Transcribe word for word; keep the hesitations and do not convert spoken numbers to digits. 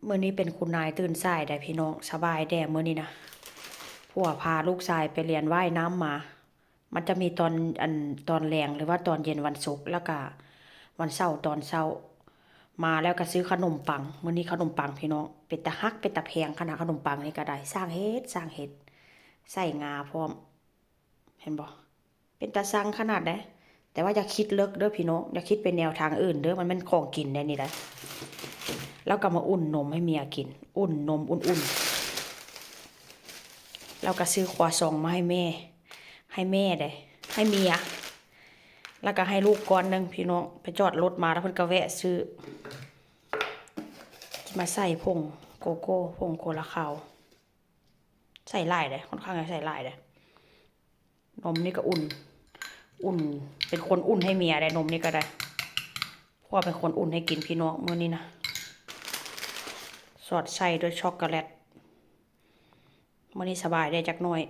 มื้อนี้เป็นคุณนายตื่นสายได้พี่น้อง สบายแด่มื้อนี้นะ ผัวพาลูกชายไปเรียนว่ายน้ำมา มันจะมีตอน อัน ตอนแลงหรือว่าตอนเย็นวันศุกร์ แล้วก็วันเสาร์ตอนเช้า มาแล้วก็ซื้อขนมปัง มื้อนี้ขนมปังพี่น้อง เป็นตาฮัก เป็นตาแพงขนาด ขนมปังนี่ก็ได้ สร้างเฮ็ด สร้างเฮ็ด ใส่งาพร้อม เห็นบ่ เป็นตาซังขนาดใด แต่ว่าอย่าคิดเลิกเด้อพี่น้อง อย่าคิดไปแนวทางอื่นเด้อ มันเป็นของกินได้นี่แหละ แล้วก็มาอุ่นนมให้เมียกิน อุ่นนมอุ่นๆ แล้วก็ซื้อครัวซองมาให้แม่ ให้แม่ได้ ให้เมีย แล้วก็ให้ลูกก้อนหนึ่งพี่น้อง ไปจอดรถมาแล้วเพิ่นก็แวะซื้อ ที่มาใส่ผงโกโก้ ผงโคลาคาว ใส่หลายเด้ ค่อนข้างจะใส่หลายเด้ นมนี่ก็อุ่น อุ่น เป็นคนอุ่นให้เมียได้ นมนี่ก็ได้ ผัวเป็นคนอุ่นให้กินพี่น้องมื้อนี้นะ สอดใส่ด้วยช็อกโกแลต มื้อนี้สบายได้จักหน่อย